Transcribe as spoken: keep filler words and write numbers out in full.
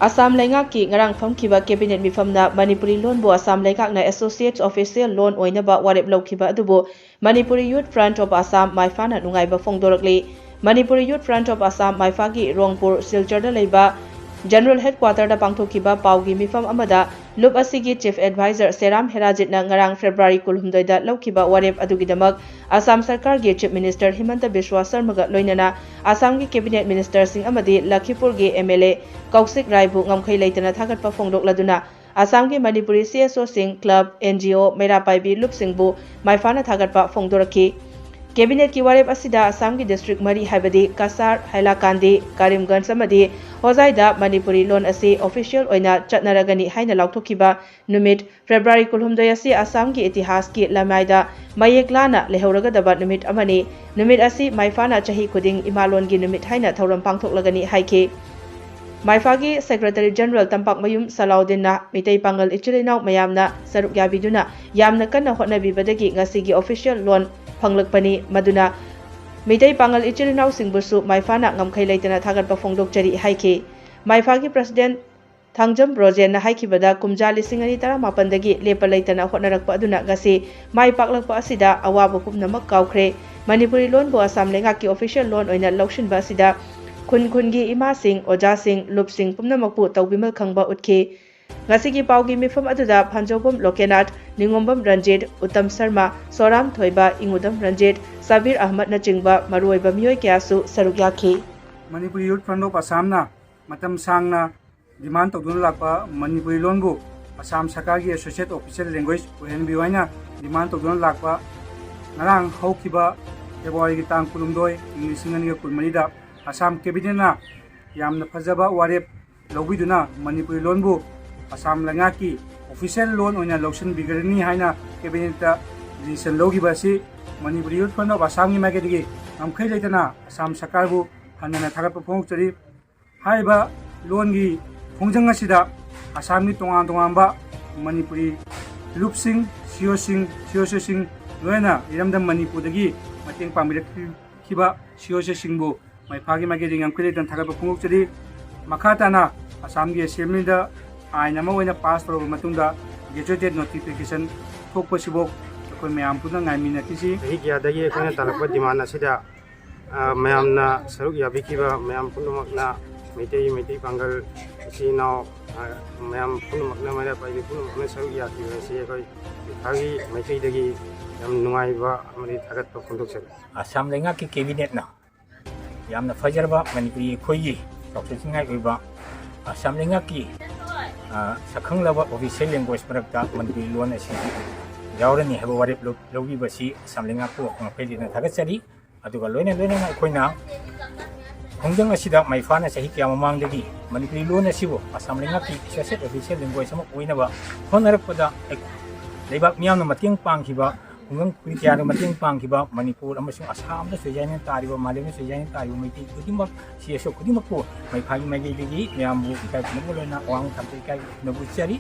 ꯑꯁꯥꯝ ꯂꯩꯉꯥꯛꯀꯤ ꯉꯔꯥꯡ ꯐꯝꯈꯤꯕ cabinet ꯃꯤꯐꯝꯅ ꯃꯅꯤꯄꯨꯔꯤ ꯂꯣꯟꯕꯨ ꯑꯁꯥꯝ ꯂꯩꯉꯥꯛꯅ associate official ꯂꯣꯟ ꯑꯣꯏꯅꯕ ꯋꯥꯔꯦꯞ ꯂꯧꯈꯤꯕ ꯑꯗꯨꯕꯨ Manipuri Youth Front of Assam, ꯃꯥꯏꯐꯥꯅ ꯅꯨꯡꯉꯥꯏꯕ ꯐꯣꯡꯗꯣꯔꯛꯂꯤ꯫ Manipuri Youth Front of Assam, ꯃꯥꯏꯐꯥꯒꯤ ꯔꯣꯡꯄꯨꯔ, ꯁꯤꯜꯆꯔꯗ ꯂꯩꯕ General Headquarter ꯗ ꯄꯥꯡꯊꯣꯛꯈꯤꯕ ꯄꯥꯎꯒꯤ ꯃꯤꯐꯝ ꯑꯃꯗ ꯂꯨꯞ ꯑꯁꯤꯒꯤ Chief Advisor ꯁꯦꯔꯥꯝ ꯍꯦꯔꯥꯖꯤꯠꯅ ꯉꯔꯥꯡ February ꯀꯨꯟꯍꯨꯝꯗꯣꯏꯗ ꯂꯧꯈꯤꯕ ꯋꯥꯔꯦꯞ ꯑꯗꯨꯒꯤꯗꯃꯛ ꯑꯁꯥꯝ ꯁꯔꯀꯥꯔꯒꯤ Chief Minister ꯍꯤꯃꯟꯇ ꯕꯤꯁ꯭ꯋꯥ ꯁꯔꯃꯒ ꯂꯣꯏꯅꯅ ꯑꯁꯥꯝꯒꯤ cabinet minister ꯁꯤꯡ ꯑꯃꯗꯤ ꯂꯈꯤꯄꯨꯔꯒꯤ MLA ꯀꯧꯁꯤꯛ ꯔꯥꯏꯕꯨ ꯉꯝꯈꯩ ꯂꯩꯇꯅ ꯊꯥꯒꯠꯄ ꯐꯣꯡꯗꯣꯛꯂꯗꯨꯅ ꯑꯁꯥꯝꯒꯤ ꯃꯅꯤꯄꯨꯔꯤ CSO ꯁꯤꯡ, club, NGO, ꯃꯩꯔꯥ ꯄꯥꯏꯕꯤ ꯂꯨꯞꯁꯤꯡꯕꯨ ꯃꯥꯏꯐꯥꯅ ꯊꯥꯒꯠꯄ ꯐꯣꯡꯗꯣꯔꯛꯈꯤ꯫ Cabinet ꯀꯤ ꯋꯥꯔꯦꯞ ꯑꯁꯤꯗ ꯑꯁꯥꯝꯒꯤ district ꯃꯔꯤ ꯍꯥꯏꯕꯗꯤ ꯀꯁꯥꯔ, ꯍꯥꯏꯂꯥꯀꯥꯟꯗꯤ, ꯀꯔꯤꯝꯒꯟꯖ ꯑꯃꯗꯤ ꯍꯣꯖꯥꯏꯗ ꯃꯅꯤꯄꯨꯔꯤ ꯂꯣꯟ ꯑꯁꯤ official ꯑꯣꯏꯅ ꯆꯠꯅꯔꯒꯅꯤ ꯍꯥꯏꯅ ꯂꯥꯎꯊꯣꯛꯈꯤꯕ ꯅꯨꯃꯤꯠ February ꯀꯨꯟꯍꯨꯝꯗꯣꯏ ꯑꯁꯤ ꯑꯁꯥꯝꯒꯤ ꯏꯇꯤꯍꯥꯁꯀꯤ ꯂꯃꯥꯏꯗ ꯃꯌꯦꯛ ꯂꯥꯅ ꯂꯩꯍꯧꯔꯒꯗꯕ ꯅꯨꯃꯤꯠ ꯑꯃꯅꯤ꯫ ꯅꯨꯃꯤꯠ ꯑꯁꯤ ꯃꯥꯏꯐꯥꯅ ꯆꯍꯤ ꯈꯨꯗꯤꯡ ꯏꯃꯥꯂꯣꯟꯒꯤ ꯅꯨꯃꯤꯠ ꯍꯥꯏꯅ ꯊꯧꯔꯝ ꯄꯥꯡꯊꯣꯛꯂꯒꯅꯤ ꯍꯥꯏꯈꯤ꯫ ꯃꯥꯏꯐꯥꯒꯤ Secretary General ꯇꯝꯄꯥꯛꯃꯌꯨꯝ ꯁꯂꯥꯎꯗꯤꯟꯅ ꯃꯤꯇꯩ ꯄꯥꯉꯜ ꯏꯆꯤꯜ ꯏꯅꯥꯎ ꯃꯌꯥꯝꯅ ꯁꯔꯨꯛ ꯌꯥꯕꯤꯗꯨꯅ ꯌꯥꯝꯅ ꯀꯟꯅ ꯍꯣꯠꯅꯕꯤꯕꯗꯒꯤ ꯉꯁꯤꯒꯤ official ꯂꯣꯟ ꯐꯪꯂꯛꯄꯅꯤ, ꯃꯗꯨꯅ ꯃꯤꯇꯩ ꯄꯥꯉꯜ ꯏꯆꯤꯜ ꯏꯅꯥꯎꯁꯤꯡꯕꯨꯁꯨ ꯃꯥꯏꯐꯥꯅ ꯉꯝꯈꯩ ꯂꯩꯇꯅ ꯊꯥꯒꯠꯄ ꯐꯣꯡꯗꯣꯛꯆꯔꯤ ꯍꯥꯏꯈꯤ꯫ ꯃꯥꯏꯐꯥꯒꯤ President ꯊꯥꯡꯖꯝ ꯕ꯭ꯔꯣꯖꯦꯟꯅ ꯍꯥꯏꯈꯤꯕꯗ, ꯀꯨꯝꯖꯥ ꯂꯤꯁꯤꯡ ꯑꯅꯤ ꯇꯔꯥꯃꯥꯄꯟꯗꯒꯤ ꯂꯦꯞꯄ ꯂꯩꯇꯅ ꯍꯣꯠꯅꯔꯛꯄ ꯑꯗꯨꯅ ꯉꯁꯤ ꯃꯥꯏ ꯄꯥꯛꯂꯛꯄ ꯑꯁꯤꯗ ꯑꯋꯥꯕ ꯄꯨꯝꯅꯃꯛ ꯀꯥꯎꯈ꯭ꯔꯦ꯫ ꯃꯅꯤꯄꯨꯔꯤ ꯂꯣꯟꯕꯨ ꯑꯁꯥꯝ ꯂꯩꯉꯥꯛꯀꯤ official ꯂꯣꯟ ꯑꯣꯏꯅ ꯂꯧꯁꯤꯟꯕ ꯑꯁꯤꯗ ꯈꯨꯟ ꯈꯨꯟꯒꯤ ꯏꯃꯥꯁꯤꯡ, ꯑꯣꯖꯥꯁꯤꯡ, ꯂꯨꯞꯁꯤꯡ ꯄꯨꯝꯅꯃꯛꯄꯨ ꯇꯧꯕꯤꯃꯜ ꯈꯪꯕ ꯎꯠꯈꯤ꯫ ꯉꯁꯤꯒꯤ ꯄꯥꯎꯒꯤ ꯃꯤꯐꯝ ꯑꯗꯨꯗ ꯐꯥꯟꯖꯧꯕꯝ ꯂꯣꯀꯦꯅꯥꯊ, ꯅꯤꯉꯣꯝꯕꯝ ꯔꯟꯖꯤꯠ, ꯎꯠꯇꯝ ꯁꯔꯃ, ꯁꯣꯔꯥꯝ ꯊꯣꯏꯕ, ꯏꯉꯨꯗꯝ ꯔꯟꯖꯤꯠ, ꯁꯥꯕꯤꯔ ꯑꯍꯃꯗꯅꯆꯤꯡꯕ ꯃꯔꯨꯑꯣꯏꯕ ꯃꯤꯑꯣꯏ ꯀꯌꯥꯁꯨ ꯁꯔꯨꯛ ꯌꯥꯈꯤ꯫ Manipuri Youth Front of Assam ꯅ ꯃꯇꯝ ꯁꯥꯡꯅ demand ꯇꯧꯗꯨꯅ ꯂꯥꯛꯄ ꯃꯅꯤꯄꯨꯔꯤ ꯂꯣꯟꯕꯨ ꯑꯁꯥꯝ ꯁꯔꯀꯥꯔꯒꯤ associate official language ꯑꯣꯏꯍꯟꯕꯤꯌꯨ ꯍꯥꯏꯅ demand ꯇꯧꯗꯨꯅ ꯂꯥꯛꯄ ꯉꯔꯥꯡ ꯍꯧꯈꯤꯕ February ꯒꯤ ꯇꯥꯡ ꯀꯨꯟꯍꯨꯝꯗꯣꯏ, ꯏꯪ ꯂꯤꯁꯤꯡ ꯑꯅꯤꯒ ꯀꯨꯟꯃꯔꯤꯗ ꯑꯁꯥꯝ cabinet ꯅ ꯌꯥꯝꯅ ꯐꯖꯕ ꯋꯥꯔꯦꯞ ꯂꯧꯕꯤꯗꯨꯅ ꯃꯅꯤꯄꯨꯔꯤ ꯂꯣꯟꯕꯨ ꯑꯁꯥꯝ ꯂꯩꯉꯥꯛꯀꯤ official ꯂꯣꯟ ꯑꯣꯏꯅ ꯂꯧꯁꯤꯟꯕꯤꯒꯅꯤ ꯍꯥꯏꯅ cabinet ꯇ decision ꯂꯧꯈꯤꯕ ꯑꯁꯤ Manipuri Youth Front of Assam ꯒꯤ ꯃꯥꯏꯀꯩꯗꯒꯤ ꯉꯝꯈꯩ ꯂꯩꯇꯅ ꯑꯁꯥꯝ ꯁꯔꯀꯥꯔꯕꯨ ꯍꯟꯅ ꯍꯟꯅ ꯊꯥꯒꯠꯄ ꯐꯣꯡꯗꯣꯛꯆꯔꯤ꯫ ꯍꯥꯏꯔꯤꯕ ꯂꯣꯟꯒꯤ ꯈꯣꯡꯖꯪ ꯑꯁꯤꯗ ꯑꯁꯥꯝꯒꯤ ꯇꯣꯉꯥꯟ ꯇꯣꯉꯥꯟꯕ ꯃꯅꯤꯄꯨꯔꯤ ꯂꯨꯞꯁꯤꯡ, CEOꯁꯤꯡ, CSOꯁꯤꯡ, ꯂꯣꯏꯅꯅ ꯏꯔꯝꯗꯝ ꯃꯅꯤꯄꯨꯔꯗꯒꯤ ꯃꯇꯦꯡ ꯄꯥꯡꯕꯤꯔꯛꯈꯤꯕ CEOꯁꯤꯡꯕꯨ ꯃꯥꯏꯐꯥꯒꯤ ꯃꯥꯏꯀꯩꯗꯒꯤ ꯉꯝꯈꯩ ꯂꯩꯇꯅ ꯊꯥꯒꯠꯄ ꯐꯣꯡꯗꯣꯛꯆꯔꯤ꯫ ꯃꯈꯥ ꯇꯥꯅ ꯑꯁꯥꯝꯒꯤ ꯑꯦꯁꯦꯝꯕ꯭ꯂꯤꯗ ꯑꯥꯏꯟ ꯑꯃ ꯑꯣꯏꯅ ꯄꯥꯁ ꯇꯧꯔꯕ ꯃꯇꯨꯡꯗ ꯒꯦꯖꯦꯇꯦꯠ ꯅꯣꯇꯤꯐꯤꯀꯦꯁꯟ ꯊꯣꯛꯄꯁꯤꯐꯥꯎ ꯑꯩꯈꯣꯏ ꯃꯌꯥꯝ ꯄꯨꯟꯅ ꯉꯥꯏꯃꯤꯟꯅꯈꯤꯁꯤ꯫ ꯆꯍꯤ ꯀꯌꯥꯗꯒꯤ ꯑꯩꯈꯣꯏꯅ ꯇꯥꯜꯂꯛꯄ ꯗꯤꯃꯥꯟ ꯑꯁꯤꯗ, ꯑ, ꯃꯌꯥꯝꯅ ꯁꯔꯨꯛ ꯌꯥꯕꯤꯈꯤꯕ ꯃꯌꯥꯝ ꯄꯨꯝꯅꯃꯛꯅ, ꯃꯩꯇꯩ, ꯃꯩꯇꯩ ꯄꯥꯡꯒꯜ, ꯏꯆꯤꯜ ꯏꯅꯥꯎ, ꯑ, ꯃꯌꯥꯝ ꯄꯨꯝꯅꯃꯛꯅ, ꯃꯩꯔꯥ ꯄꯥꯏꯕꯤ ꯄꯨꯝꯅꯃꯛꯅ ꯁꯔꯨꯛ ꯌꯥꯈꯤꯕ ꯑꯁꯤ ꯑꯩꯈꯣꯏ ꯏꯝꯐꯥꯜꯒꯤ ꯃꯥꯏꯀꯩꯗꯒꯤ ꯌꯥꯝ ꯅꯨꯡꯉꯥꯏꯕ ꯑꯃꯗꯤ ꯊꯥꯒꯠꯄ ꯐꯣꯡꯗꯣꯛꯆꯔꯤ꯫ ꯑꯁꯥꯝ ꯂꯩꯉꯥꯛꯀꯤ ꯀꯦꯕꯤꯅꯦꯠꯅ ꯌꯥꯝꯅ ꯐꯖꯔꯕ ꯃꯅꯤꯄꯨꯔꯤ ꯑꯩꯈꯣꯏꯒꯤ ꯆꯥꯎꯊꯣꯛꯆꯅꯤꯡꯉꯥꯏ ꯑꯣꯏꯕ ꯑꯁꯥꯝ ꯂꯩꯉꯥꯛꯀꯤ, ꯑ, ꯁꯛꯈꯪꯂꯕ ꯑꯣꯐꯤꯁꯤꯌꯦꯜ ꯂꯦꯡꯒ꯭ꯋꯦꯖ ꯃꯔꯛꯇ ꯃꯅꯤꯄꯨꯔꯤ ꯂꯣꯟ ꯑꯁꯤ ꯌꯥꯎꯔꯅꯤ ꯍꯥꯏꯕ ꯋꯥꯔꯦꯞ ꯂꯧ-, ꯂꯧꯕꯤꯕꯁꯤ ꯑꯁꯥꯝ ꯂꯩꯉꯥꯛꯄꯨ ꯃꯈꯣꯏꯗꯨꯅ ꯊꯥꯒꯠꯆꯔꯤ꯫ ꯑꯗꯨꯒ ꯂꯣꯏꯅ ꯂꯣꯏꯅꯅ ꯑꯩꯈꯣꯏꯅ ꯈꯣꯡꯖꯪ ꯑꯁꯤꯗ ꯃꯩ ꯐꯥꯅ ꯆꯍꯤ ꯀꯌꯥ ꯃꯃꯥꯡꯗꯒꯤ ꯃꯅꯤꯄꯨꯔꯤ ꯂꯣꯟ ꯑꯁꯤꯕꯨ ꯑꯁꯥꯝ ꯂꯩꯉꯥꯛꯀꯤ ꯒꯦꯖꯦꯇꯦꯠ ꯑꯣꯐꯤꯁꯤꯌꯦꯜ ꯂꯦꯡꯒ꯭ꯋꯦꯖ ꯑꯃ ꯑꯣꯏꯅꯕ ꯍꯣꯠꯅꯔꯛꯄꯗ ꯑꯩ-, ꯂꯩꯕꯥꯛ ꯃꯤꯌꯥꯝꯅ ꯃꯇꯦꯡ ꯄꯥꯡꯈꯤꯕ, ꯈꯨꯡꯒꯪ ꯈꯨꯟ ꯀꯌꯥꯗ ꯃꯇꯦꯡ ꯄꯥꯡꯈꯤꯕ ꯃꯅꯤꯄꯨꯔ ꯑꯃꯁꯨꯡ ꯑꯁꯥꯝꯗ ꯁꯣꯏꯖꯥꯏꯅ ꯇꯥꯔꯤꯕ, ꯃꯥꯂꯦꯝꯗ ꯁꯣꯏꯖꯥꯏꯅ ꯇꯥꯔꯤꯕ ꯃꯩꯇꯩ ꯈꯨꯗꯤꯡꯃꯛ, ꯁꯤ ꯑꯦꯁ ꯑꯣ ꯈꯨꯗꯤꯡꯃꯛꯄꯨ ꯃꯩ ꯐꯥꯒꯤ ꯃꯥꯏꯀꯩꯗꯒꯤ ꯃꯌꯥꯝꯕꯨ ꯏꯀꯥꯏ ꯈꯨꯝꯅꯕ ꯂꯣꯏꯅ ꯑꯋꯥꯡꯕ ꯊꯥꯛꯇ ꯏꯀꯥꯏ ꯈꯨꯝꯅꯕ ꯎꯠꯆꯔꯤ꯫